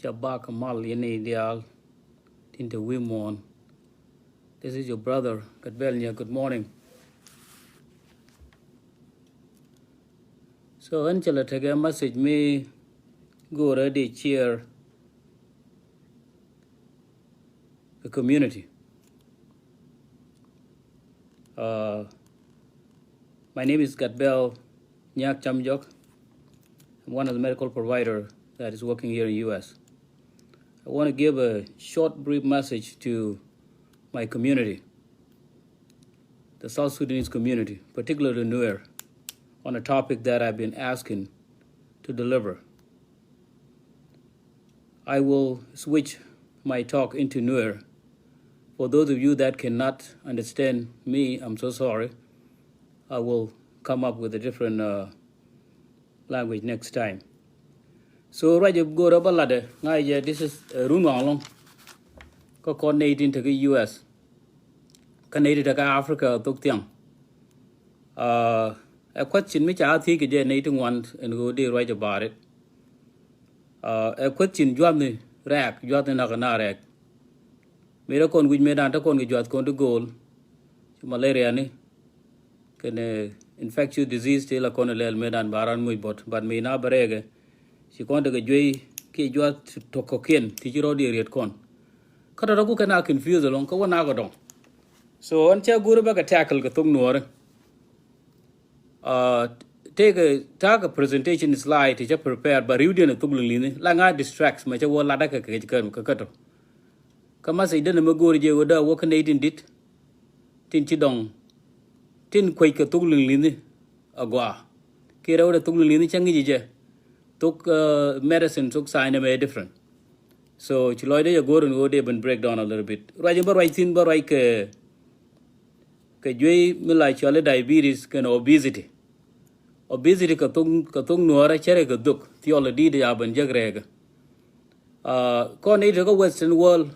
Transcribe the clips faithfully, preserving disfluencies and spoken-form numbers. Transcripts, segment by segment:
Ca bak mal yɛn i̱ diaal tin te wi̱i̱ muɔ̱ɔ̱n. This is your brother Gatbel Nyak. Good morning. So ɣän cɛ lɛ tekɛ message mi go̱o̱rä di share the community. Uh, my name is Gatbel Nyak Chamjok. I'm one of the medical provider that is working here in U S. I want to give a short, brief message to my community, the South Sudanese community, particularly Nuer, on a topic that I've been asking to deliver. I will switch my talk into Nuer. For those of you that cannot understand me, I'm so sorry. I will come up with a different uh, language next time. So ruac ɛ go̱o̱rä bä latdɛ ŋa̱cɛ jɛ, this is uh, run waŋ lɔ̱ŋ. Kä kɔn nɛy tin te kä U S kä nɛy tin te kä Africa thok thiaŋ. Uh, ɛ question mi ca thiec kɛ jɛ nɛy ti ŋuan ɛn ɣöö dee ruac about it. Uh, ɛ question juathni rɛɛk, juathni nak na rɛɛk. Mëë rɛ kɔn wi̱c mëëdan te kɔn kɛ juath kɔn ti go̱o̱l ci malaria ni kɛnɛ infectious disease ti la kɔn lɛl mëëdan ba ran muc bɔt, but mëë na bɛ rɛɛkɛ ci kɔn tekɛ juey kiɛ juath tɔk kɔkiɛn ti ci rɔɔd iɛ riet kɔn. Kä tɔtɔ ku kɛn a confuse alɔŋ kä wä nak ɔ dɔŋ. So ɣän cɛ go̱o̱ri bä kɛ tackle kɛ thok nuɔɔri. Uh, take a, take a presentation slide ti cä prepare ba riwdiɛn a thuk liŋ liŋi la ŋa distracts mɛ cä wä lat kä kä kä kä tɔ. Kä message den mɛ go̱o̱r jɛ wä da wä kä nɛy tin dit tin ci dɔŋ tin kuec kɛ thuk liŋ liŋi a gɔaa. Kiɛ rɛw da thuk liŋ liŋi cä ŋi̱c jɛ thuk uh, medicine thuk science mɛ different. So ci lɔcdä jɛ go̱o̱r in wä dee ben break down a little bit. Ruac in bä ruac thin bä ruac kɛ kɛ juey mi la cɔali diabetes kɛnɛ obesity. Obesity kɛ thok kɛ thok nuɔɔrä cärɛ kɛ dhok thiɔl di̱i̱t a ben jek rɛɛkä. Uh, kɔn i̱ te kä Western world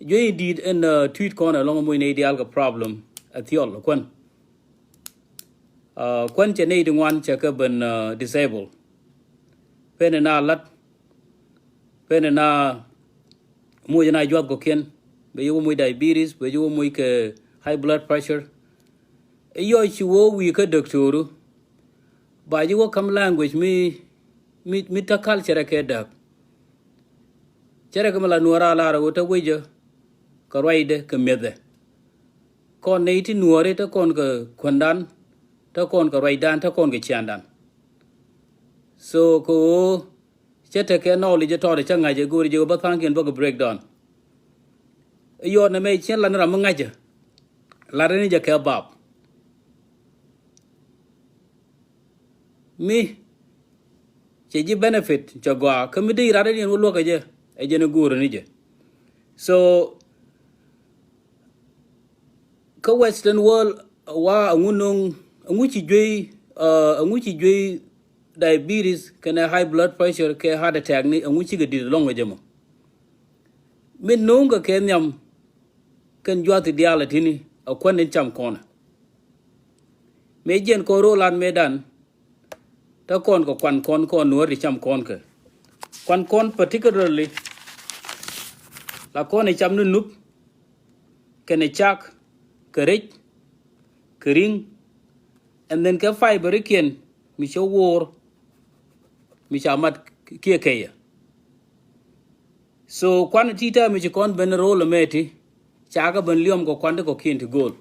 juey di̱i̱t ɛn uh, tui̱t kɔn ɛlɔŋ muc nɛy diaal kɛ problem ɛ thiɔl kuän. Uh, kuän cɛ nɛy ti ŋuan cɛ kɛ ben uh, disable. Pen ina lat pen ina muc ina juath kɔkiɛn bɛ yi wä muc diabetes bɛ yi wä muc kɛ high blood pressure. Iyɔ ci wä wi̱i̱ kä doktoru ba yi wä kam language mi mi mi ta culture kɛ däk. Cɛ rɛ kɛ mi la nuɔra lar wä ta wecä kɛ ruacdɛ kɛ miɛthɛ. Kɔn nɛy ti nuɔri te kɔn kɛ kuändan te kɔn kɛ ruacdan te kɔn kɛ ciandan. So kɛ ɣöö cä tekɛ knowledge tɔɔt cä ŋa̱cä go̱o̱ri jɛ bä tha̱a̱ŋkiɛn bä kɛ breakdown. Iyɔɔt nɛ mɛ ciɛn lat ni ram mi ŋa̱cä lat ni jɛ kɛ bap. Mi cɛ ji̱ benefit cɛ gɔaa kä mi dee rat ni ɛn wä luäk kɛ jɛ ɛ jɛn ɛ go̱o̱ri ni jɛ. So kä Western world wa aŋu no̱ŋ aŋu ci juey uh, aŋu ci juey diabetes kɛnɛ high blood pressure kɛ heart attack ni aŋu cikɛ dit lɔŋ kɛ jɛ mɔ. Mi no̱o̱ŋ kɛ kɛ nhiam kɛn juathi diaal a tini a kuän in cam kɔnɛ. Mëë jiɛn kɔn ro̱o̱ lat mëëdan te kɔn kɛ kuan kɔn kɔn nuɔ̱ɔ̱r ti cam kɔn kɛ kuan kɔn particularly la kɔn ɛ cam ni nup kɛnɛ cak kɛ rec kɛ ri̱ŋ. And then kɛ fiber ikiɛn mi cɛ wo̱o̱r mi ca mat kiɛ kɛyɛ. So kuan ti tɛm mi ci kɔn ben ro̱l ɛmɛ ti ca kɛ ben liɔm kɛ kuan ti kɔkiɛn ti go̱o̱l.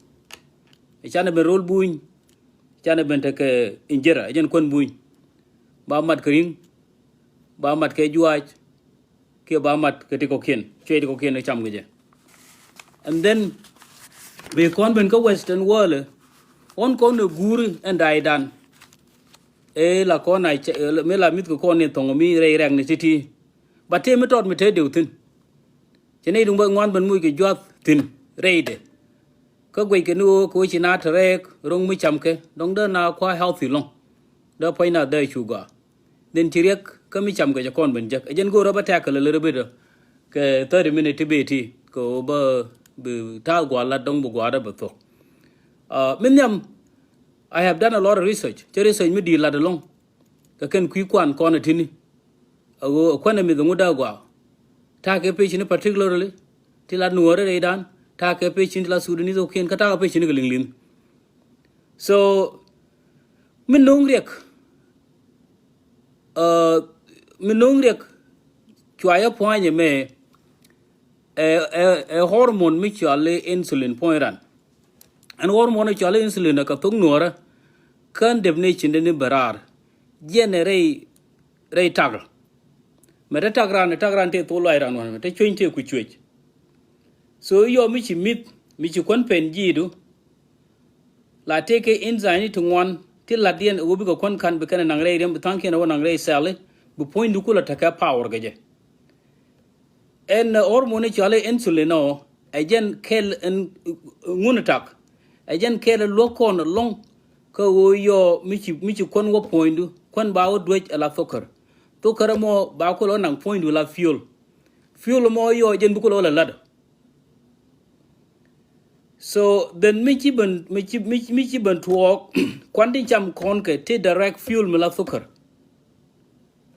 Canɛ ben ro̱l buny canɛ ben tekɛ injera ɛ jɛn kuän buny ba mat kɛ ri̱ŋ ba mat kɛ juaac kiɛ ba mat kɛ ti kɔkiɛn cuɛ ti kɔkiɛn cam kɛ jɛ. And then bi kɔn ben kä Western world ɣɔn kɔn ɛ guuri ɛn da̱a̱cdan. Ëë la kɔn a mi la mi̱th kɛ kɔn ni thɔŋ mi rɛy rɛk ni ti̱ti̱. Ba tëë mi tɔt mi tëë dëw thi̱n. Cɛ nɛy duŋ bä ŋuan ben muc kɛ juath thi̱n rɛydɛ. Kä guɛckɛ ni ɣöö kɛ ɣöö ci na te rɛɛk ro̱ŋ mi camkɛ dɔ̱ŋ dee na kua healthy lɔ̱ŋ. Dee puɔ̱ny na dee cu gɔaa. Then ci riɛk kä mi camkɛ cɛ kɔn ben jek ɛ jɛn go̱o̱rä bä tɛ̈k kɛ lɛ lär bit kɛ thirty minute ti bee ti kɛ ɣöö bä bi ta̱a̱ gua̱a̱r lat dɔ̱ŋ bi gua̱a̱r dee bɛ thuɔ̱k. Mi nhiam I have done a lot of research cɛ research mi di̱i̱t lat ɛlɔ̱ŋ. Kɛ kɛn kui̱ kuan kɔn ɛ ti̱ni a ɣöö ɛ kuän ɛ mith ɛ ŋut dee gua̱a̱. Ta̱a̱ kɛ pecini particularly ti la Nuɔɔri rɛydan, ta̱a̱ kɛ pecini ti la Sudanese kɔ̱kiɛn, kä ta̱a̱ kɛ pecini kɛ liŋ liŋ. So mi no̱o̱ŋ riɛk, uh, mi no̱o̱ŋ riɛk cua yɛ pua̱nyɛ mɛ, ɛ, ɛ, ɛ hormone mi cɔal i̱ insulin puɔ̱ny ran. Ɛn hormone cɔal i̱ insulin ɛ kɛ thok Nuɔɔrä, kä depni cindɛ ni bɛ raar. Jiɛn ɛ rɛy, rɛy tak. Mɛ te tak ran, tak ran te thok luay ran wan, mɛ te cueny te ku cuec. So yɔ mi ci mi̱th, mi ci kuän pen ji̱du, la tëëkɛ enzyme ni ti ŋuan ti la̱tdiɛn ɛ ɣöö bikɛ kuän ka̱n, bi kɛn ɛ naŋ rɛy riɛm, bi tha̱a̱ŋkiɛn ɛ wä naŋ rɛy cell, bi puɔ̱nydu kulɛ tekɛ power kɛ jɛ. Ɛn hormone cɔal i̱ insulin ɔ, ɛ jɛn kɛl ɛn ŋun tak. Ɛ jɛn kɛl ɛ luäk kɔn ɛlɔ̱ŋ, kä ɣöö yɔ mi ci, mi ci kuän wä puɔ̱nydu, kuän ba wä duec ɛ la thokär. Thokär ɛmɔ ba kulɛ wä naŋ puɔ̱nydu la fuel. Fuel ɛmɔ yɔ jɛn bi kulɛ wä la la̱t. So then mi ci ben, mi ci, mi ci, mi ci ben tuɔɔk, kuan ti cam kɔn kɛ ti direct fuel mi la thokär.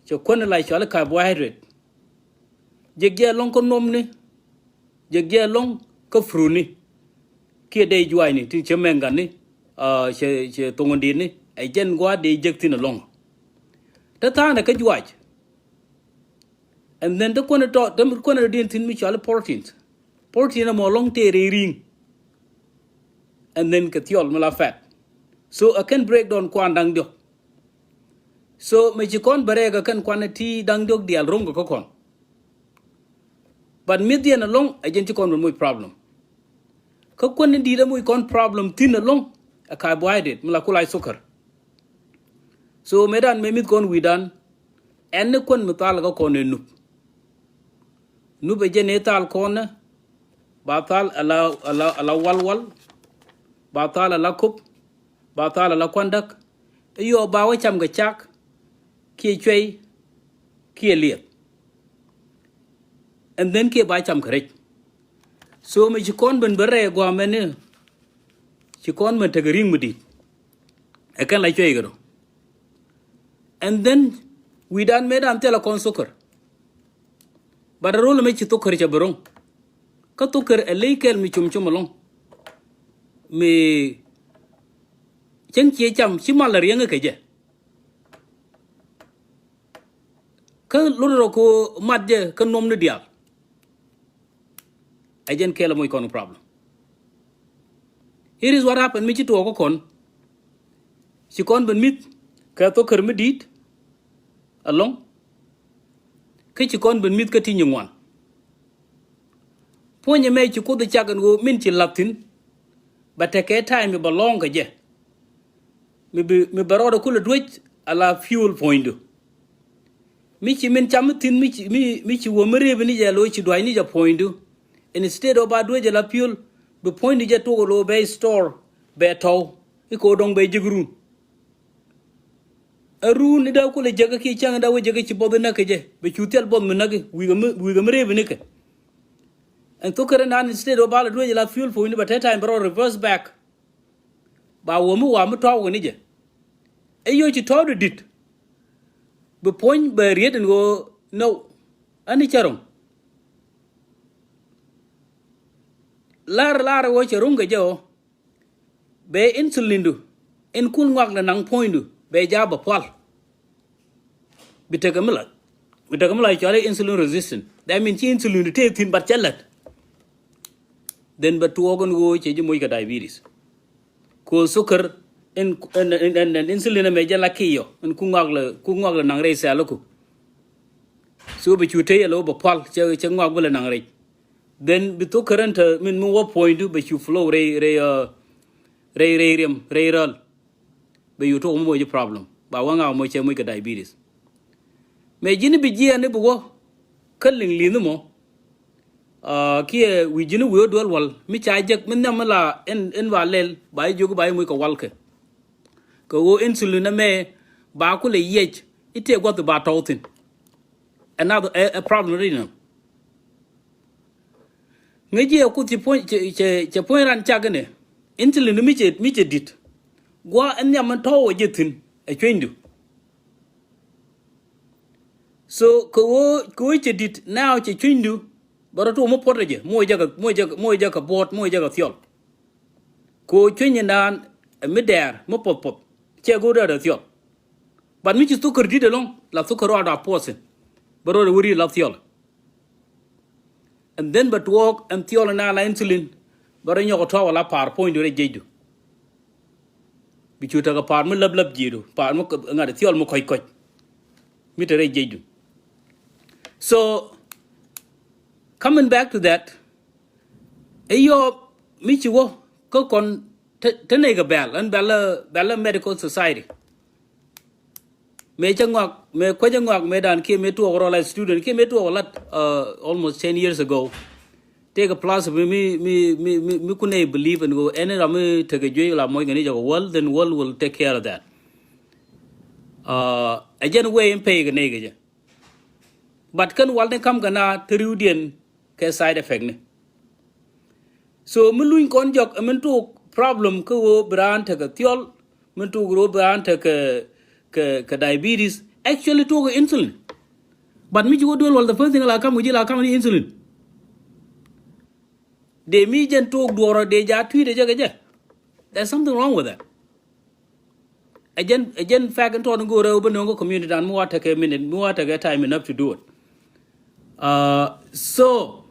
Cɛ kuän la cɔal i̱ carbohydrate. Jek jɛ ɛlɔ̱ŋ kä nuɔmni, jek jɛ ɛlɔ̱ŋ kä frutni, kiɛ dee juaacni tin cɛ mɛŋgani, uh, cɛ, cɛ thoŋditni, ɛ jɛn gua̱a̱th dee jek thi̱n ɛlɔ̱ŋ. Te tha̱a̱ŋdɛ kä juaac. And then te kuäni tɔ, te kuäni tɔ diɛn thi̱n mi cɔal i̱ proteins. Protein ɛmɔ ɛlɔ̱ŋ tëë rɛy ri̱i̱ŋ. And then kɛ thiɔl mi la fat. So ɛ kɛn breakdown kuan da̱ŋ diɔ̱k. So mɛ ci kɔn bɛ rɛɛk ɛ kɛn kuan ti da̱ŋ diɔ̱k diaal ro̱ŋ kɛ kä kɔn. But mi̱th diɛn ɛlɔ̱ŋ ɛ jɛn ci kɔn bɛ moc problem. Kä kuäni di̱i̱t ɛ moc kɔn problem thi̱n ɛlɔ̱ŋ ɛ carbohydrate mi la kulay thokär. So mëëdan mëë mi̱th kɔn wi̱i̱dan, ɛn ni kuän mi thal kä kɔn ɛ nup. Nup ɛ jɛn ëë thal kɔn ɛ, ba thal ala, ala, ala walwal, ba thal ala kop, ba thal ala kuandäk. Iyɔ ba wä cam kɛ cak, kiɛ cuɛy, kiɛ liɛth. And then kiɛ ba cam kɛ rɛc. So mi ci kɔn ben bä rɛɛ guamɛni, ci kɔn ben tekɛ ri̱ŋ mi di̱i̱t. Ɛ kɛn la cuɛy kɛ dɔ. And then wi̱i̱dan mëëdan thilɛ kɔn thokär. But a rol mɛ ci thokär cɛ bi ro̱ŋ. Kä thokär ɛ ley kɛl mi com com ɛlɔ̱ŋ. Mi cäŋ ciɛ cam ci mal a riɛŋ kɛ jɛ. Kä lot rɔ ko mat jɛ kä nuɔm ni diaal. Ɛ jɛn kɛl ɛ moc kɔn problem. Here is what happened mi ci tuɔɔk kä kɔn. Ci kɔn ben mi̱th kɛ thokär mi di̱i̱t ɛlɔ̱ŋ. Kä ci kɔn ben mi̱th kä ti nyi ŋuan. Puɔ̱nyɛ mɛ ci Kuoth cak ɛn ɣöö min ci la̱th thi̱n. Bɛ tekɛ time mi bɛ lɔ̱ŋ kɛ jɛ. Mi bi, mi bɛ rɔɔdɛ kulɛ duec ala fuel puɔ̱nydu. Mi ci min cam mi thi̱n mi ci, mi, mi ci wä mi rëëp ni jɛ lo̱c ci duac ni jɛ puɔ̱nydu. Instead of ba duec ala fuel, bi puɔ̱nydu jɛ tuɔk lo̱c bɛ store, bɛ tɔ̱w. Ikɛ ɣöö dɔ̱ŋ bɛ jek run. Ɛ run i̱ dee kulɛ jäkä kiɛ cäŋ i̱ dee wä jäkä ci buɔth inäk kɛ jɛ. Bɛ cu thil buɔth mi näk i̱ wi̱i̱ kɛ mi, wi̱i̱ kɛ mi rëëp inikɛ. Ɛn thok kärɛ nan instead ɔ ba lɛ duec ala fuel puɔ̱nyni bɛ te time bɛ rɔ reverse back. Ba wä mi wa mi tɔ̱w kɛ ni jɛ. Ɛ yio̱ ci tɔ̱wdɛ di̱t. Bi puɔ̱ny bɛ riet in ɣöö nɔ. Ani cɛ ro̱ŋ. Lar lar ɣöö cɛ ro̱ŋ kɛ jɛ ɣöö. Bɛ insulin du in kun ŋuak lɛ naŋ puɔ̱nydu bɛ ja̱a̱ bɛ pual. Bi tekɛ mi la, bi tekɛ mi la cɔal i̱ insulin resistant. That mean ci insulin du tëë thi̱n bat cä lät. Then bɛ tuɔɔk in ɣöö cɛ ji̱ moc kɛ diabetes. Kɛ ɣöö thukär in, in, in, in, in insulin ɛmɛ jɛ la kiɔ in kun ŋuak lɛ, kun ŋuak lɛ naŋ rɛy cell ku. So bɛ cu tëë yɛ lɛ wä bɛ pual cɛ, cɛ ŋuak bä lɛ naŋ rɛy. Then bi thok kärän te min mi wä puɔ̱nydu bɛ cu flow rɛy, rɛy, uh, rɛy, rɛy riɛm, rɛy räl. Bɛ cu tok mi moc problem. Ba wä ŋak moc cɛ moc kɛ diabetes. Mɛ ji̱n bi jiɛɛn i̱ bi wä kä liŋ li̱nh mɔ. Uh, kiɛ wi̱i̱ ji̱n i̱ wi̱i̱ wä duel wal mi ca jek mi nhiam mi la in, in ba lɛl ba i̱ jiök ba i̱ moc kɛ wal kɛ. Kɛ ɣöö insulin ɛmɛ ba kulɛ yiɛc i̱ tëë gua̱th ba tɔ̱w thi̱n. Another, a, a problem ri nɔ. Ŋäci ɛ Kuoth cɛ puɔ̱ny, cɛ, cɛ, cɛ puɔ̱ny ran cak inɛ. Insulin mi cɛ, mi cɛ di̱t. Gua̱a̱ ɛn nhiam ɛn tɔ̱w ɛ jɛ thi̱n ɛ cuenydu. So kɛ ɣöö, kɛ ɣöö cɛ di̱t now cɛ cunydu, bɛ rɔ tuɔɔk mi puɔ̱t rɛ jɛ, moc jɛ kɛ, moc jɛ kɛ, moc jɛ kɛ buɔ̱ɔ̱t, moc jɛ kɛ thiɔl. Kɛ ɣöö cuny in naan ɛ mi dɛɛr, mi puɔth puɔth, cɛ go̱o̱r dee rɛ thiɔl. But mi ci thukär di̱t ɛlɔ̱ŋ, la thukär rɔɔdɛ a puɔth thi̱n, bɛ rɔɔdɛ wä ri̱t la thiɔl. And then bɛ tuɔɔk ɛn thiɔl in naan la insulin, bɛ rɔ nyɔk ɛ tuɔɔk ɛ la pa̱a̱r puɔ̱nydu rɛy jiecdu. Bi cu tekɛ pa̱a̱r mi läp läp ji̱du, pa̱a̱r mi ŋa̱t thiɔl mi kɔ̱c kɔ̱c, mi te rɛy jiecdu. So, coming back to that, ɛ yɔɔp mi ci wä kä kɔn te, te nɛy kɛ bɛ̈ɛ̈l, ɛn bɛ̈ɛ̈l, bɛ̈ɛ̈l medical society. Mëë cä ŋɔak, mëë kuecä ŋɔak, mëë dan kiɛ mëë tuɔɔk rɔ la student, kiɛ mëë tuɔɔk lat, uh, almost ten years ago. Tëëkɛ philosophy mi, mi, mi, mi, mi kun nɛy believe in ɣöö ɛn ram mi tekɛ juey la moc kɛ ni jɛ kɛ world, then world will take care of that. Uh, ɛ jɛn way in pay kɛ nɛy kɛ jɛ. But kɛn wal ni kam kɛ na te riwdiɛn kɛ side effect ni. So mi luny kɔn jɔk, ɛ min tuk problem kä ɣöö bi raan tekɛ thiɔl, min tuk ɣöö bi raan tekɛ, kɛ, kɛ diabetes, actually tuk insulin. But mi ci wä duel wal, the first thing la kam kɛ ji̱, la kam ni insulin. Dee mi jɛn tuk duɔrɔ dee ja tui̱dɛ jɛ kɛ jɛ. There's something wrong with that. Ɛ jɛn, ɛ jɛn fact in tɔɔt in go̱o̱rɛ wä bi nööŋ kä community dan mi wa tekɛ minute, mi wa tekɛ time enough to do it. Uh, so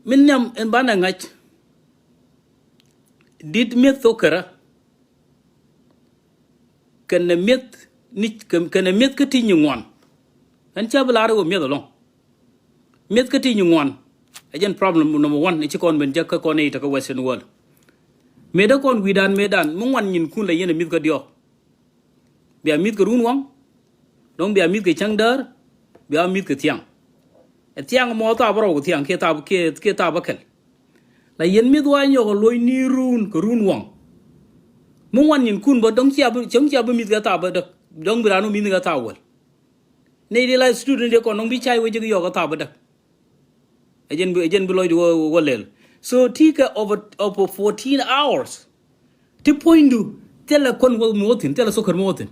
min nhiam in banɛ ŋa̱c, di̱t mi̱eth thok kärä. Kɛnɛ mi̱eth ni, kɛ, kɛnɛ mi̱eth kä ti nyin ŋuan. Ɛn cä bi lar iwä mi̱eth ɛlɔ̱ŋ. Mi̱eth kä ti nyin ŋuan. Ɛ jɛn problem number one, ɛ ci kɔn ben jek kä kɔn i̱ te kä Western world. Mëë dee kɔn wi̱i̱dan, mëë dan mi ŋuan nyinkun la yɛn ɛ mi̱eth kä diɔ̱ɔ̱k. Bia mi̱th kɛ run waŋ, dɔ̱ŋ bia mi̱th kɛ cäŋ däär, bia mi̱th kɛ thiaŋ. Ɛ thiaŋ mɔ thaap rɔw kɛ thiaŋ kiɛ thaap, kiɛ, kiɛ thaap bä kɛl. La yɛn mi̱th wa nyɔk ɛ luɔ̱c ni run kɛ run waŋ. Mi ŋuan nyinkun bä dɔ̱ŋ cia bi, cäŋ cia bi mi̱th kɛ thaap bä däk, dɔ̱ŋ bi raan wä mi̱th kɛ thaap wäl. Nɛy di la student di kɔn dɔ̱ŋ bi cay wec jɛ kɛ yɔk kɛ thaap bä däk. Ɛ jɛn bi, ɛ jɛn bi lɔcdu wä, wä lɛl. So ti kɛ over, over fourteen hours. Ti puɔ̱nydu thilɛ kuɔn wä mi wä thi̱n, thilɛ thokär mi wä thi̱n.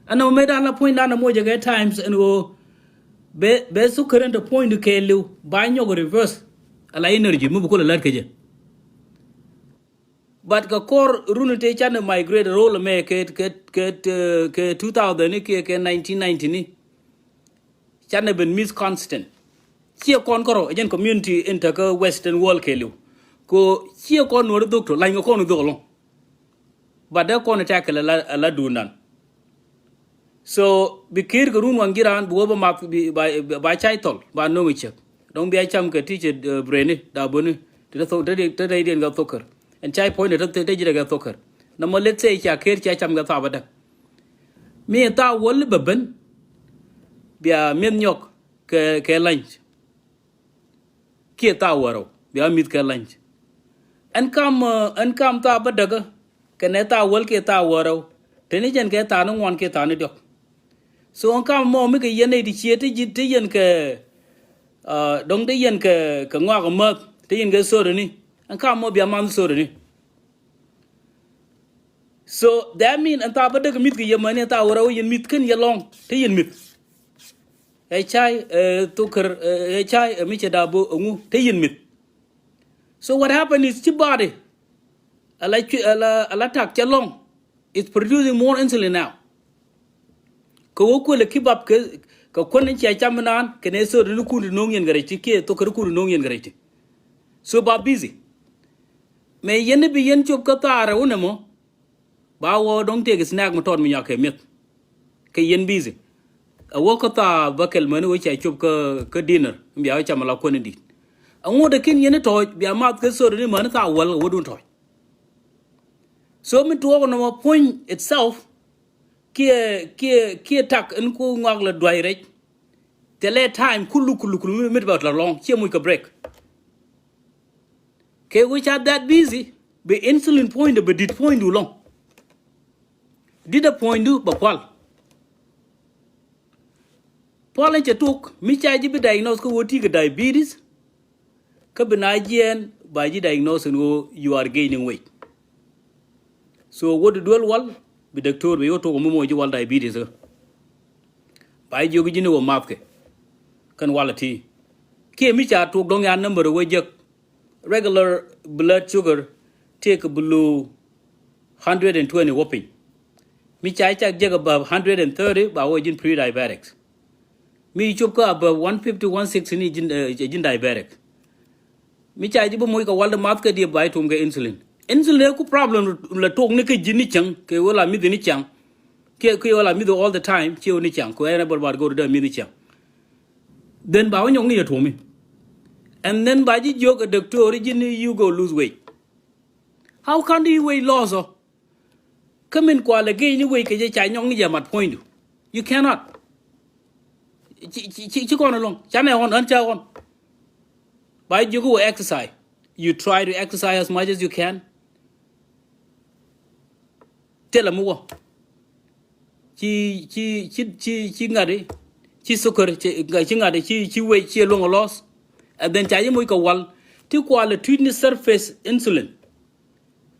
Ɛn nɔmɔ mëë dan la puɔ̱nydan ɛ moc ɛ kɛ times ɛn ɣöö bɛ, bɛ thokär ɛn te puɔ̱nydu kɛɛliw ba nyɔk reverse. Ala energy mi bi kulɛ lät kɛ jɛ. But kɛ kɔr run te canɛ migrate rol mɛ kɛ, kɛ, kɛ, kɛ two thousand ni kiɛ kɛ nineteen ninety ni. Canɛ ben mi̱th constant. Ciɛ kɔn kärɔ, ɛ jɛn community in te kä Western world kɛɛliw. Ko ciɛ kɔn nuɔri dhok to, lany kɛ kɔn dhok ɛlɔ̱ŋ. But dee kɔn tɛk kɛ la, la, la dundan. So bi ki̱i̱r kɛ run waŋ ji̱ raan bi wä ba math bi, ba, ba cay thɔl ba no̱ŋ i̱ ciek. Dɔ̱ŋ bia cam kɛ ti cɛ, uh, breni da böni. Te dee thok, te dee, te dee diɛn kɛ thokär. Ɛn cay puɔ̱ny te, te, te ji̱ dee kɛ thokär. Nɔmɔ let's say cia ker cia cam kɛ thaap bä däk. Mi thaap wäl bɛ ben. Bia mi̱eth nyɔk kɛ, kɛ lunch. Kiɛ thaap wäl rɛw bia mi̱th kɛ lunch. Ɛn kam, uh, ɛn kam thaap bä däkä. Kɛnɛ thaap wäl kiɛ thaap wäl rɛw. Teni jɛn kɛ thaap ni ŋuan kiɛ thaap ni diɔk. So ɛn kam mɔ mi kɛ yɛn nɛy ti ciɛ ti ji̱, ti yɛn kɛ, uh, dɔ̱ŋ ti yɛn kɛ, kɛ ŋɔak mäth, ti yɛn kɛ sodani. Ɛn kam mɔ bia math sodani. So that mean ɛn thaap bä däk mi̱th kɛ yɛ mäni, ɛn thaap wäl rɛw yɛn mi̱th kɛn yɛ lɔŋ, ti yɛn mi̱th. Ɛ cay, ɛ thokär, ɛ cay, ɛ mi cɛ da bä ɛŋu, ti yɛn mi̱th. So what happened is ci body ala, ala, ala tak cɛ lɔŋ is producing more insulin now. Kɛ wä kuël ɛ keep up kɛ, kɛ kuän in cia cam inan kɛnɛ sodani kun ti no̱o̱ŋ yɛn kɛ rɛc ti kiɛ thokär kun ti no̱o̱ŋ yɛn kɛ rɛc ti. So ba busy. Mɛ yɛn i̱ bi yɛn cop kä thaarɛ wunɛ mɔ. Ba wä dɔ̱ŋ tëëk snack mi tɔt mi nyɔak kɛ mi̱eth. Kɛ yɛn busy. A wä kä thaap bä kɛl mäni wä cia cop kä, kä dinner. Bia wä cam ala kuän in di̱t. A ŋot ɛ kin yɛn i̱ tɔ̱ɔ̱c bia math kɛ sodani mäni thaap wäl a wädun tɔ̱ɔ̱c. So mi tuɔɔk nɔmɔ puɔ̱ny itself. Kiɛ, kiɛ, kiɛ tak in ku ŋɔak la duay rɛc. Thilɛ time kulu, kulu, kulu mi, mi ti ba la lɔŋ ciɛ muc kɛ break. Kɛ wi̱c ca that busy bi insulin puɔ̱nydu bɛ di̱t puɔ̱nydu lɔŋ. Di̱t a puɔ̱nydu bɛ pual. Pual in cɛ tuk mi ca ji̱ bi diagnose kä wä ti kɛ diabetes. Kä bi na jiɛɛn ba ji̱ diagnose in ɣöö you are gaining weight. So wä di duel wal bi doctor bi yot tuk mi moc ji̱ wal diabetes kä. Ay jiök ji̱n i̱ wä math kɛ kɛn walɛ ti. Kiɛ mi ca tuɔk dɔ̱ŋ ya number wä jek. Regular blood sugar tëëkɛ below hundred and twenty wä piny. Mi ca cak jek above hundred and thirty ba wä ji̱n pre-diabetics. Mi cop kä above one fifty, one sixty ni ji̱n, eh, ji̱n diabetic. Mi ca ji̱ bi moc kɛ wal di math kɛ diɛ ba i̱ tum kɛ insulin. Insulin ɛ ku problem la tok ni kɛ ji̱ ni cäŋ kɛ wä la mithi ni cäŋ. Kɛ kɛ wä la mithi all the time ciɛ wä ni cäŋ kɛ wä ɛn ɛ bär bar go̱r dee mithi cäŋ. Then ba wä nyɔk ni yɛ tuɔmi. And then ba ji̱ jiök ɛ doctor ji̱ ni you go lose weight. How can you weight loss ɔ? Kä min kualɛ gec ni wec kɛ jɛ ca nyɔk ni jɛ mat puɔ̱nydu. You cannot. Ci, ci, ci, ci kɔn ɛlɔŋ. Canɛ ɣɔn, ɣän ca ɣɔn. Ba jiök wä exercise. You try to exercise as much as you can. Thilɛ mi wä. Ci, ci, ci, ci, ci ŋa̱t i̱. Ci sukar, ci, ci ŋa̱t i̱, ci, ci wec, ci luŋ a loss. And then ca ji̱ moc kɛ wal. Ti kualɛ treat ni surface insulin.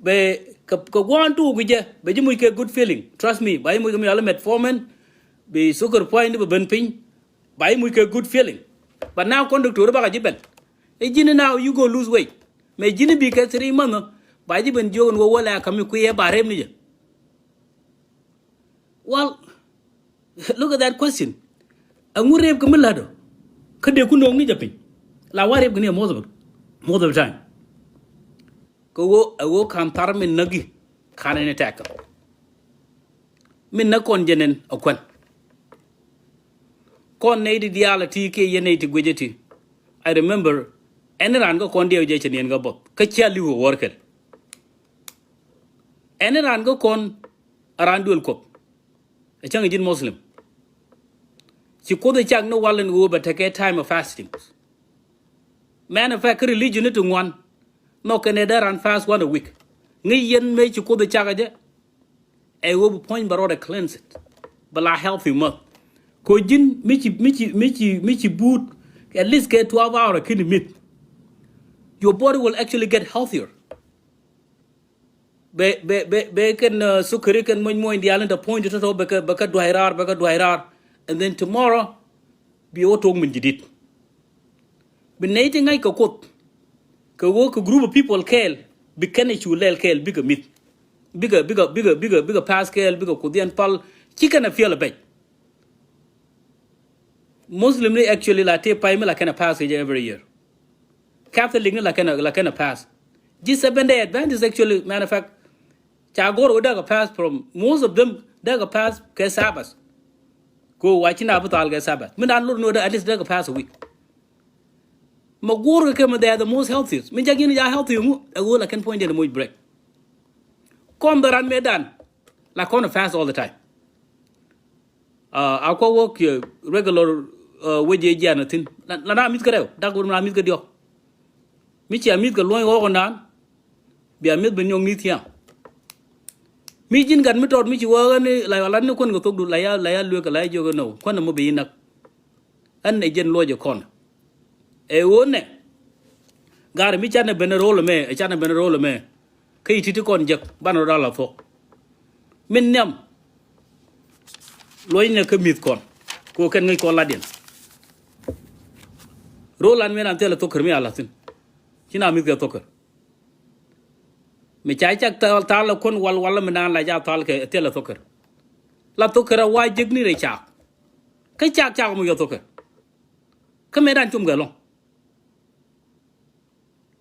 Bɛ kɛ, kɛ gua̱a̱n tuuk jɛ bɛ ji̱ muc kɛ good feeling. Trust me, ba ji̱ muc kɛ mi ala metformin. Bi sukar pua̱nyni bɛ ben piny. Ba ji̱ muc kɛ good feeling. But now kɔn doctor bakɛ ji̱ ben. Ɛ ji̱n now you go lose weight. Mɛ ji̱n bi kɛ three month ba ji̱ ben jiök ni wä wä lɛ a kami kuiɛ ba rep ni jɛ. Well, look at that question. Ɛŋu rep kɛ mi la̱t ɔ? Kä dee ku no̱o̱ŋ ni jɛ piny. La wa rep kɛ ni most of, most of the time. Kɛ ɣöö ɛ ɣöö ka̱n thar min näk i̱ ka̱n ɛn ɛ tɛk. Min näk kɔn jɛ nɛn ɛ kuän. Kɔn nɛy ti diaal ɛ ti kiɛ yɛn nɛy ti guic ɛ ti. I remember ɛn raan kä kɔn diɛw jɛ cɛ niɛn kä bɔth kä cia li̱w ɛ wäär kɛl. Ɛn raan kä kɔn a raan duël Kuɔth. Ɛ cäŋ ji̱n Muslim. Ci Kuoth ɛ cak ni wal in ɣöö bɛ tekɛ time of fasting. Mɛn ɛ fɛ kä religion ni ti ŋuan. Nhɔk kɛn ɛ dee raan fast one a week. Ŋi̱i̱c yɛn mëë ci Kuoth ɛ cak ɛ jɛ. Ɛ ɣöö bi puɔ̱ny bɛ rɔɔdɛ cleanse it. Bɛ la healthy mäth. Ko ji̱n mi ci, mi ci, mi ci, mi ci buut at least kɛ twelve hour a kini mith. Your body will actually get healthier. Bɛ, bɛ, bɛ, bɛ kɛn, uh, sukari kɛn moc moc diaal in te puɔ̱ny ti tɔtɔ bɛ kɛ, bɛ kɛ duay raar, bɛ kɛ duay raar. And then tomorrow, bi wä tok min jidit. Bi nɛy ti ŋa̱c kɛ Kuoth. Kɛ wä kɛ group of people kɛɛl, bi kɛn ɛ cu lɛl kɛɛl, bikɛ mith. Bikɛ, bikɛ, bikɛ, bikɛ, bikɛ pass kɛɛl, bikɛ Kuoth yɛn pal. Ci kɛn ɛ piɛl ɛ bɛc. Muslim ni actually la tëë pay mi la kɛn a pass kɛ jɛ every year. Catholic ni la kɛn a, la kɛn a pass. Ji̱ Seventh Day Adventist actually, matter of fact, ca go̱r wä dee kɛ pass from, most of them dee kɛ pass kɛ Sabbath. Ko wa ci na bi thal kɛ Sabbath. Mi dan lor ni wä dee at least dee kɛ pass a week. Ma go̱r kɛ kɛ ma they are the most healthiest. Mi jak yin ja healthy ŋu, ɛ ɣöö la kɛn puɔ̱ny dee ni moc break. Kɔn dhɔran mëë dan, la kɔn a pass all the time. Uh, a kua wä kiɛ regular, uh, wec jɛ jian a thi̱n. La, la na mi̱th kä rɛw, dak wä na mi̱th kä diɔ̱k. Mi cia mi̱th kɛ luɔ̱ny ɣɔk ɔndan, bia mi̱th ben nyɔk ni thia̱a̱ŋ. Mi ji̱n gat mi tɔt mi ci wä ɣän ni, la, la ni kuän kɛ thokdu, la ya, la ya luek kɛ la ya jiök ɛ nɔ, kuän ni mɔ bi yi nak. Ɛn ɛ jɛn luɔc ɛ kɔn. Ɛ ɣöö nɛ. Gari mi canɛ ben rol ɛmɛ, ɛ canɛ ben rol ɛmɛ. Kä yi ti̱ti̱ kɔn jek, banɛ rɔ dal a thuɔ̱k. Min nhiam. Luɔcnɛ kä mi̱th kɔn. Kɛ ɣöö kɛn ŋäc kɔn latdiɛn. Rol an mi an thilɛ thokär mi a la̱th thi̱n. Ci na mi̱th kɛ thokär. Mi ca cak thal, thal ɛ kuän wal, wal mi naan la ca thal kɛ thilɛ thokär. La thokär a wa jek ni rɛy cak. Kä cak, cak mi yɔ thokär. Kä mëë dan cum kɛ lɔ̱ŋ.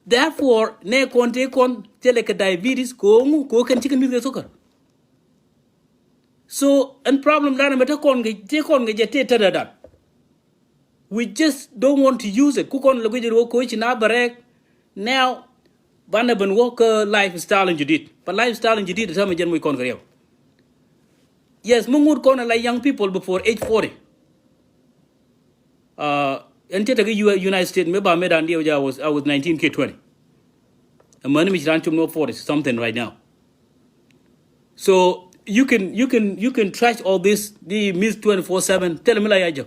Therefore, nɛ kɔn tëë kɔn thilɛ kɛ diabetes, ko̱ŋu, ko̱ kɛn cikɛ mi̱th kɛ thokär. So, ɛn problem dan mɛ te kɔn kɛ, te kɔn kɛ jɛ te te dan. We just don't want to use it. Ku kɔn lɛ guic ruɔ ko̱ ci na bɛ rɛɛk. Now, banɛ ben wä kä lifestyle in jadid. But lifestyle in jadid, täämɛ jɛn muc kɔn kɛ riɛw. Yes, mi ŋut kɔn la young people before age forty. Uh, ɛn cä tekɛ U-, United States, mi ba mi dan diɛw jɛ, I was, I was nineteen kɛ twenty. Amäni mi ci ran cum ni wä forty something right now. So you can, you can, you can trash all this, di miss twenty-four seven, thilɛ mi la ya jek.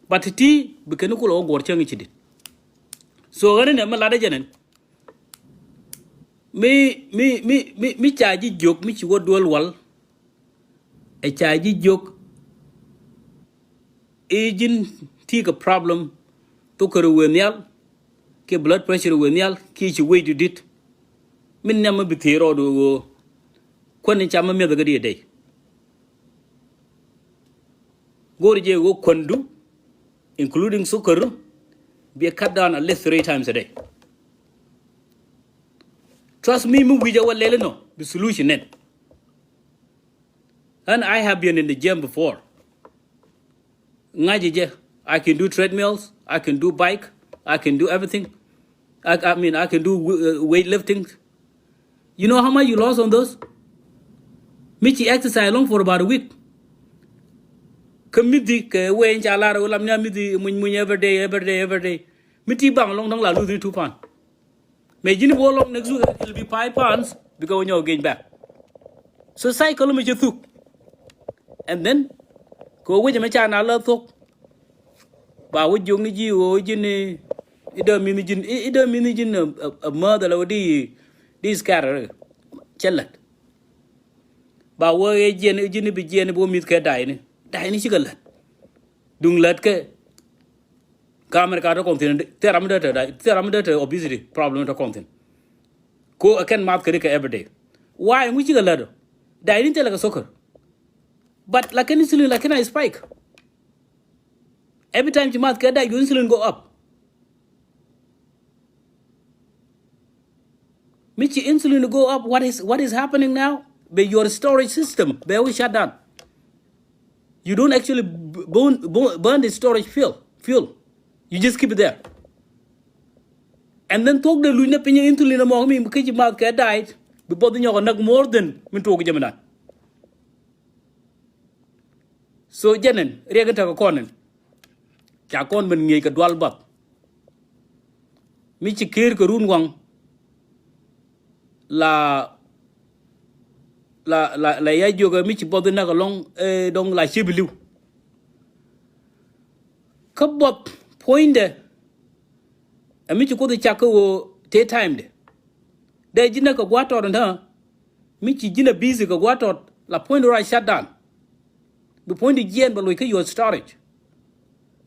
But ti bi kɛn ni kulɛ wä guɔr cäŋ i̱ ci dit. So ɣän ni nɛ mi latdä jɛ nɛn. Mi, mi, mi, mi, mi ca ji̱ jiök, mi ci wä duel wal. Ɛ ca ji̱ jiök. I̱ ji̱n ti kɛ problem, thok kɛ rɛ wëë nhial, kiɛ blood pressure wëë nhial, kiɛ ci weight di̱t. Min nhiam mi bi thiee rɔɔdu ɣöö kuän in cam mi mi̱eth kä di a day. Go̱o̱ri jɛ ɣöö kuändu, including thok kɛ ru, bi a cut down at least three times a day. Trust me, mi wi̱c a wä lɛli nɔ bi solution nɛn. And I have been in the gym before. Ŋa̱c jɛ, I can do treadmills, I can do bike, I can do everything. I, I mean, I can do uh, weightlifting. You know how much you lost on those? Mi ci exercise long for about a week. Kä mithi kɛ wee in ca lar wä lam nia mithi muny muny every day, every day, every day. Mi ti bang long dong la lose ni two pound. Mɛ ji̱n i̱ wä long next week, it'll be five pounds, bikɛ wä nyɔk gain back. So cycle mi cɛ thuk. And then kɛ wä wec ɛmɛ ca na lä thok. Ba wä jiök ni ji̱ wä ji̱n i̱ dee mi̱th ji̱n i̱ dee mi̱th ji̱n a mother la wä di di scar cɛ lät. Ba wä jiɛn ji̱n i̱ bi jiɛn i̱ bi wä mi̱th kɛ dayni dayni cikɛ lät. Duŋ lät kɛ Kä America tɔ kɔn thin, thil ram mi dee te, thil ram mi dee te obesity problem tɔ kɔn thin. Ko ɛ kɛn math kɛ ri kɛ everyday. Why? Ŋu cikɛ lät ɔ? Dayni thilɛ kɛ thok kɛ. But lakin insulin lakin a spike. Every time ci math kɛ diet, your insulin go up. Mi ci insulin go up, what is, what is happening now? Bɛ your storage system bɛ wä shut down. You don't actually burn, burn the storage fuel, fuel. You just keep it there. And then thok dee luc ni piny insulin ɛmɔ mi kä ci math kɛ diet bi buɔth nyɔk näk more than min tuɔk jɛ mi nan. So jɛn ɛn riɛk in tekɛ kɔn ɛn ca kɔn min ŋi̱eec kɛ dual bath. Mi ci ker kɛ run waŋ la la la la ya jiök ɛ mi ci buɔth in näk ɛlɔŋ ɛ dɔŋ la ci bi li̱w. Kä buɔth puɔ̱nydɛ ɛ mi ci Kuoth cak kä ɣöö tëë time dɛ dee ji̱ näk kɛ gua̱a̱th tɔt ɛn täämɛ. Mi ci ji̱n a busy kɛ gua̱a̱th tɔt la puɔ̱ny di ruac shut down. Bi puɔ̱ny di jiɛɛn bɛ loc kä your storage.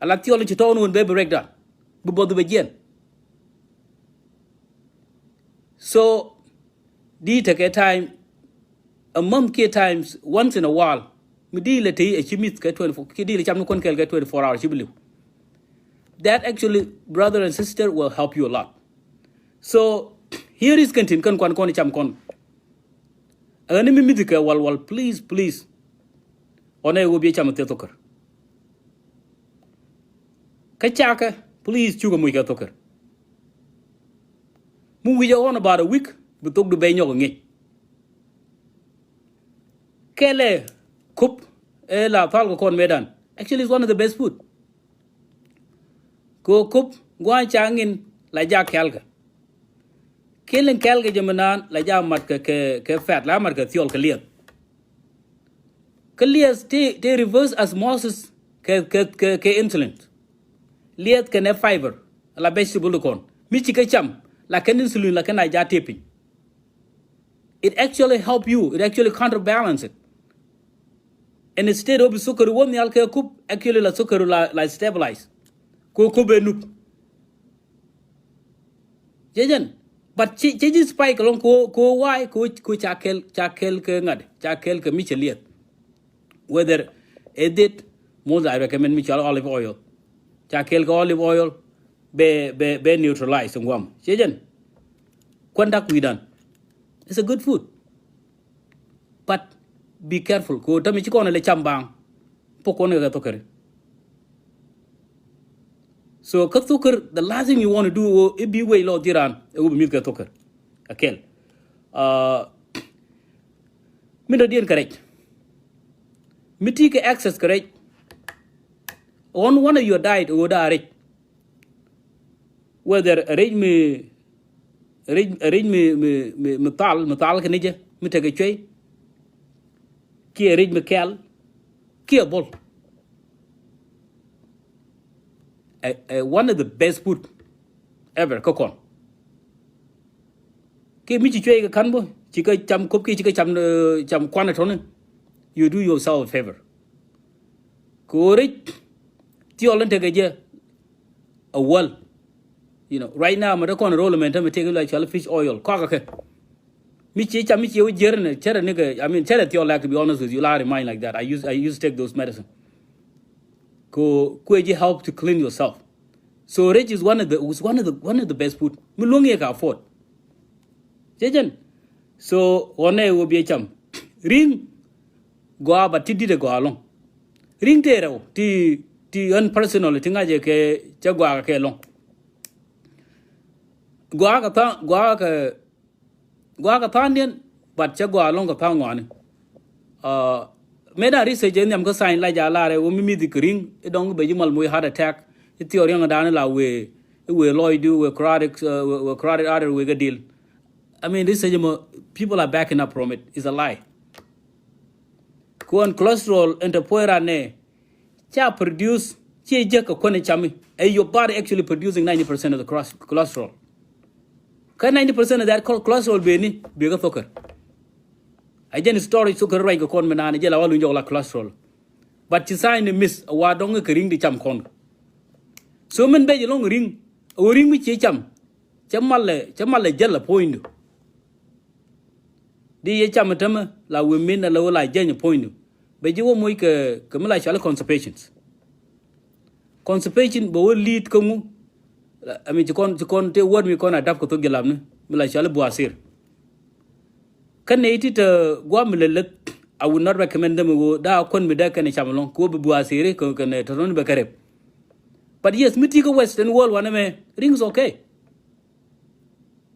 Ala theology tɔɔn wun bɛ bi break down bi buɔth bɛ jiɛɛn. So di tekɛ time a month kiɛ times once in a while. Mi di lɛ tey a ci mith kɛ twenty four kiɛ di lɛ cam ni kuɔn kɛɛl kɛ twenty four hours ci bi li̱w. That actually brother and sister will help you a lot. So here is kɛn tin kɛn kuan kɔn cam kɔn. Ɛ ɣän ni mi mithi kɛ wal wal please please. Ɣɔn ɛ ɣöö bi cam thieth thokär. Kä cakɛ please cukɛ muc kɛ thokär. Mi wi̱c ɛ ɣɔn about a week bi thok du bɛ nyɔk ɛ ŋi̱ec. Kɛlɛ kup ɛ la thal kɛ kɔn medan actually is one of the best food. Kɛ ɣöö kup gua̱a̱th ca ŋin la jak kɛlkɛ. Ki̱n liŋ kɛlkɛ jɛ mi naan la jak mat kɛ kɛ kɛ fat la mat kɛ thiɔl kɛ lieth. Kä lieth ti ti reverse osmosis kɛ kɛ kɛ kɛ insulin. Lieth kɛnɛ fiber la vegetable kɔn mi ci kɛ cam la kɛn insulin la kɛn a jak tëë piny. It actually help you. It actually counterbalance it. And instead of sukari wä nhial kɛ kup actually la sukari la la stabilize. Ko kup ɛ nup. Jɛjɛn. But ci ci ji̱ spike lɔŋ ko ko why ko ko ca kɛl ca kɛl kɛ ŋa̱t ca kɛl kɛ mi cɛ lieth. Whether it did most I recommend mi cɔal olive oil. Ca kɛl kɛ olive oil. Bɛ bɛ bɛ neutralize in guam ci jɛn. Kuan dak wi̱dan. It's a good food. But be careful ko tami ci kɔn lɛ cam baŋ. Pok kɔn kɛ thokɛri. So kä thokɛri the last thing you want to do if bi wei lɔ dhiran ɛ wä bi mith kɛ thokɛri. A kɛl. Min dɔ diɛn kɛ rɛc. Mi ti kɛ access kɛ rɛc. On one of your diet ɣöö daa rɛc. Whether rɛc mi rɛc rɛc mi mi mi mi thal mi thal kɛ ni jɛ mi tekɛ cuey. Kiɛ rɛc mi kɛl kiɛ bol. Ɛ ɛ one of the best food ever kä kɔn. Kiɛ mi ci cuey kɛ ka̱n bä ci kɛ cam kop kiɛ ci kɛ cam cam kuanɛ tɔni. You do yourself a favor. Kɛ ɣöö rɛc Thiɔl in tekɛ jɛ a wäl. You know, right now mɛ te kɔn roll mɛ te mɛ tekɛ la cɔal fish oil kɔakɛ kɛ. Mi ci cam mi ci wä jier ni cɛrɛ ni kɛ, I mean, cɛrɛ thiɔl, like, to be honest with you, la remind like that. I use, I use to take those medicine. Ko kuɛ ji help to clean yourself. So rich is one of the, is one of the, one of the best food. Mi luɔŋ yɛ ka afford. Cɛ jɛn. So ɣɔnɛ wä biɛ cam. Ri̱ŋ gɔaa, but ti dit ɛ gɔaa lɔŋ. Ri̱ŋ tëë rɛw ti, ti ɣän personal ti ŋa̱cɛ kɛ cɛ gɔaa kɛ lɔŋ. Gɔaa kɛ tha̱a̱ŋ, gɔaa kɛ, gɔaa kɛ tha̱a̱ŋdiɛn, but cɛ gɔaa lɔŋ kɛ tha̱a̱ŋ ŋɔaani. Mëë dan research ɛ nhiam kä science la ja̱ lar ɛ wä mi mi̱th kɛ ri̱ŋ i̱ dɔ̱ŋ bɛ ji̱ mal moc heart attack. I̱ thiɔr riɛŋ dan la wëë, i̱ wëë lɔcdu, wëë crowded, wëë, wëë crowded artery, wëë kɛ dil. I mean, research mɔ, people are backing up from it. It's a lie. Kuɔn cholesterol ɛn te puɔ̱i ran nɛ ca produce, ci jek kɛ kuɔn cami. Ɛ your body actually producing ninety percent of the cholesterol. Kä ninety percent of that cholesterol beni bie kä thokɛr. A jɛn storage thokɛr ruac kɛ kɔn mi naan jɛ la wa luny jɔk la cholesterol. But ci sign ni miss a wa dɔŋ kɛ ri̱ŋ di cam kɔn. So min bɛ jɛ lɔŋ ri̱ŋ, a wä ri̱ŋ mi ci cam. Cɛ malɛ, cɛ malɛ jɛl a puɔ̱nydu. Di yɛ cam tämɛ la wee min a la wee la jɛny puɔ̱nydu. Bɛ ji̱ wä moc kɛ, kɛ mi la cɔal constipations. Constipation bɛ wä lead kä ŋu. I mean, ci kɔn, ci kɔn te word mi kɔn a dap kɛ thok jɛ lam ni mi la cɔal buasir. Kä nɛy ti te guam mi lät lät, I would not recommend them go da kuɔn mi da kɛn cam lɔŋ ko bi buasir kɛ, kɛn tɔtɔn bɛ kɛ rep. But yes, mi ti kä Western world wanɛ mɛ, ri̱ŋ is okay.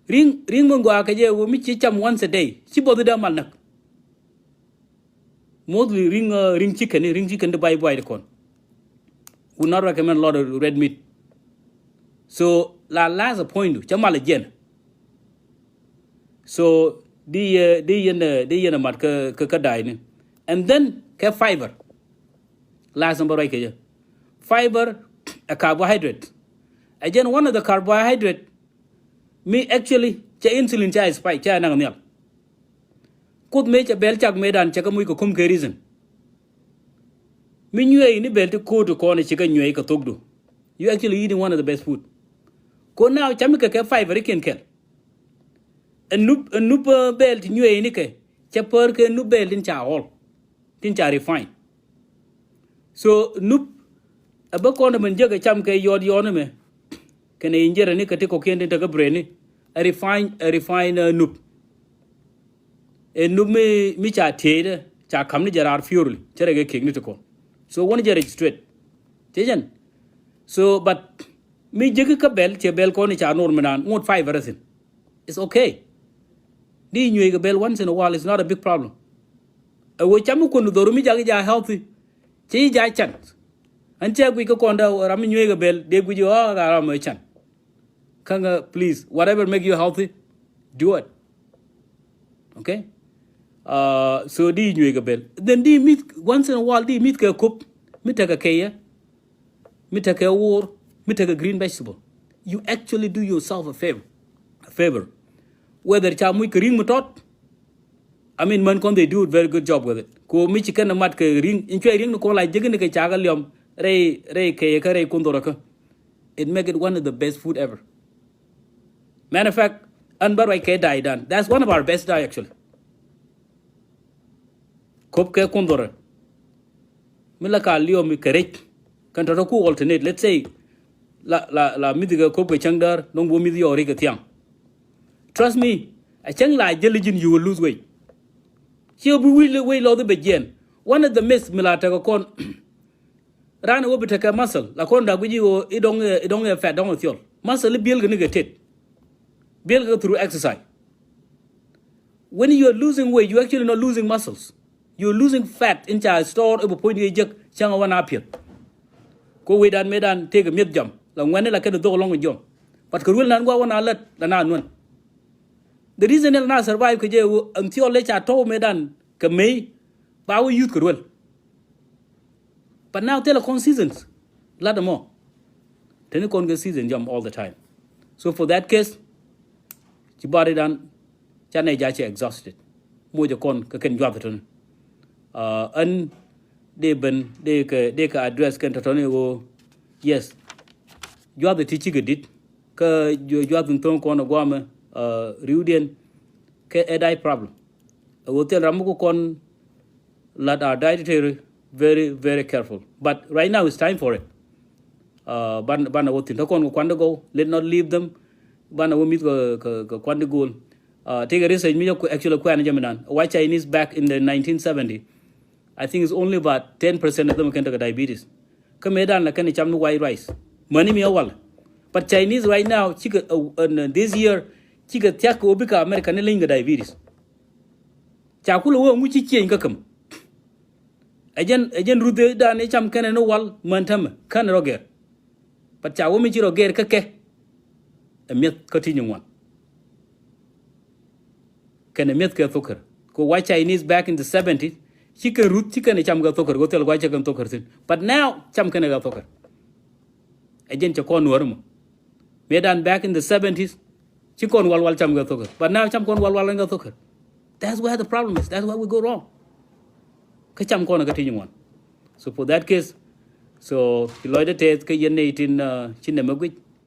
Ri̱ŋ, ri̱ŋ mi gɔaa kɛ jɛ wä mi ci cam once a day, ci both da mal näk. Mostly ri̱ŋ, uh, ri̱ŋ chicken, ri̱ŋ chicken di buay buay di kɔn. Would not recommend a lot of red meat. So la last a puɔ̱nydu cɛ mal a jiɛn. So di yɛ, di yɛn, uh, di yɛn a mat kä, kä, kä da̱a̱cni. And then kɛ fiber. Last number ruac kɛ jɛ. Fiber, a carbohydrate. A jɛn one of the carbohydrate mi actually cɛ insulin ca spike, ca naŋ nhial. Kuoth mëë cɛ bɛl cak mëë dan cɛ kɛ muc kɛ kum kɛ reason. Mi nyuɛɛi ni bɛl ti ko̱o̱t kɔn ci kɛ nyuɛɛi kɛ thokdu. You actually eating one of the best food. Ko now cam kɛ kɛ fiber ikiɛn kɛl. Ɛ nup, ɛ nup, uh, bɛl ti nyuɛɛi ni kɛ cɛ pär kɛ nup bɛl tin ca ɣɔl. Tin ca refine. So nup a bä kɔn mɛn jek a cam kɛ yɔt yɔn mɛ. Kɛn injera ni kɛ ti kɔkiɛn tin te kä brain ni. A refine, a refine, uh, nup. Ɛ nup mi, mi ca tiey dɛ ca kam ni jɛ raar purely cɛ rɛ kɛ kek ni ti kɔn. So wani jɛ registrate. Cɛ jɛn. So but mi jek kä bɛl cɛ bɛl kɔn ni ca nor mi naan ŋot fiber thin. It's okay. Di nyuey kɛ bɛl once in a while, it's not a big problem. Ɛ wee cam mi kuɔn dhɔru mi jak ja healthy. Ci ja can. An cɛ guic kä kɔn da ram mi nyuey kɛ bɛl de guic ɔ ka ram ɛ can. Kaŋa, please, whatever make you healthy, do it. Okay? Uh, so di nyuey kɛ bɛl. Then di mi̱th once in a while di mi̱th kɛ kop mi tekɛ kɛyɛ. Mi tekɛ wor, mi tekɛ green vegetable. You actually do yourself a favor, a favor. Whether ca muc kɛ ri̱ŋ mi tɔt, I mean, män kɔn they do a very good job with it. Ko mi ci kɛn mat kɛ ri̱ŋ, in cuɛ ri̱ŋ ni kɔn la jek ni kɛ ca kɛ liɔm rɛy, rɛy kɛyɛ kä rɛy kun dhorä kä. It make it one of the best food ever. Matter of fact, an bä ruac kɛ da̱a̱cdan. That's one of our best diet actually. Kop kɛ kun dhorɛ. Mi la ka liɔm mi kɛ rec. Kɛn tɔtɔ ku alternate. Let's say la, la, la mi̱th kɛ kop kɛ cäŋ däär, dɔ̱ŋ bu mi̱th yɔɔri kɛ thiaŋ. Trust me, a cäŋ la jäl ji̱n, you will lose weight. Ci bi wi̱i̱ weight loss bɛ jiɛn. One of the myths mi la tekɛ kɔn. Raan wä bi tekɛ muscle la kɔn dak guic i̱ ɣöö i̱ dɔ̱ŋ, i̱ dɔ̱ŋ ɛ fat dɔ̱ŋ ɛ thiɔl. Muscle i̱ biël kɛ ni kɛ tet. Biël kɛ through exercise. When you are losing weight, you actually not losing muscles. You are losing fat in ca store i̱ bi puɔ̱ny di jek cäŋ a wä na piɛth. Ko weight dan mëë dan tëëkɛ mi̱eth jam la ŋuɛ̈ni la kɛn dhok lɔŋ jɔm. But kɛ ruel nan gua̱ wä na lät la na nuɛn. The reason in la na survive kɛ jɛ ɣöö ɛn thiɔl lɛ ca tɔw mëë dan kɛ mey ba wä youth kɛ ruel. But now thilɛ kɔn seasons lat ɛmɔ. Teni kɔn kɛ season jam all the time. So for that case, ci bari dan ca nɛ ja cɛ exhausted. Mocɛ kɔn kɛ kɛn juath teni. Uh, ɛn dee ben dee kɛ, dee kɛ address kɛn tɔtɔni ɣöö Yes. Juath ti cikɛ dit. Kä juath in thoŋ kɔn a guamɛ, uh, riwdiɛn kɛ ɛ diet problem. A wä thil ram mi ku kɔn lat our dietary very, very careful. But right now it's time for it. Uh, ban, ban a wä thin. Ta kɔn ku kuan di gɔw. Let not leave them. Ban a wä mith kɛ, kɛ, kɛ kuan di gɔw. Uh, take a research mi actually kuan jɛ mi nan. Why Chinese back in the nineteen seventy? I think it's only about ten percent of them kɛn tekɛ diabetes. Kä mëë dan la kɛn cam ni white rice. Mäni mi a wal. But Chinese right now, cikɛ, uh, uh, this year, cikɛ thiak kɛ wä bikɛ America ni leny kɛ diabetes. Ca kulɛ wä ŋu ci change kä käm. Ɛ jɛn, ɛ jɛn ruth dan ɛ cam kɛn ni wal män tämɛ kɛn rɔ gɛr. But ca wä mi ci rɔ gɛr kä kɛ. Ɛ mi̱eth kä ti nyin wan. Kɛn ɛ mi̱eth kɛ thokär. Kɛ wä Chinese back in the seventies, ci kɛn ruth ci kɛn ɛ cam kɛ thokär, kɛ thil gua̱c cɛ kɛn thokär thin. But now, cam kɛn ɛ kɛ thokär. Ɛ jɛn cɛ kɔn nuäär mɔ. Mëë dan back in the seventies, ci kɔn wal wal cam kɛ thokär. But now, cam kɔn wal wal kɛ thokär. That's where the problem is. That's where we go wrong. Kä cam kɔn kä ti nyin wan. So for that case, so ci lɔcdä tɛth kä yɛn nɛy tin, uh, ci nɛmɛ guic.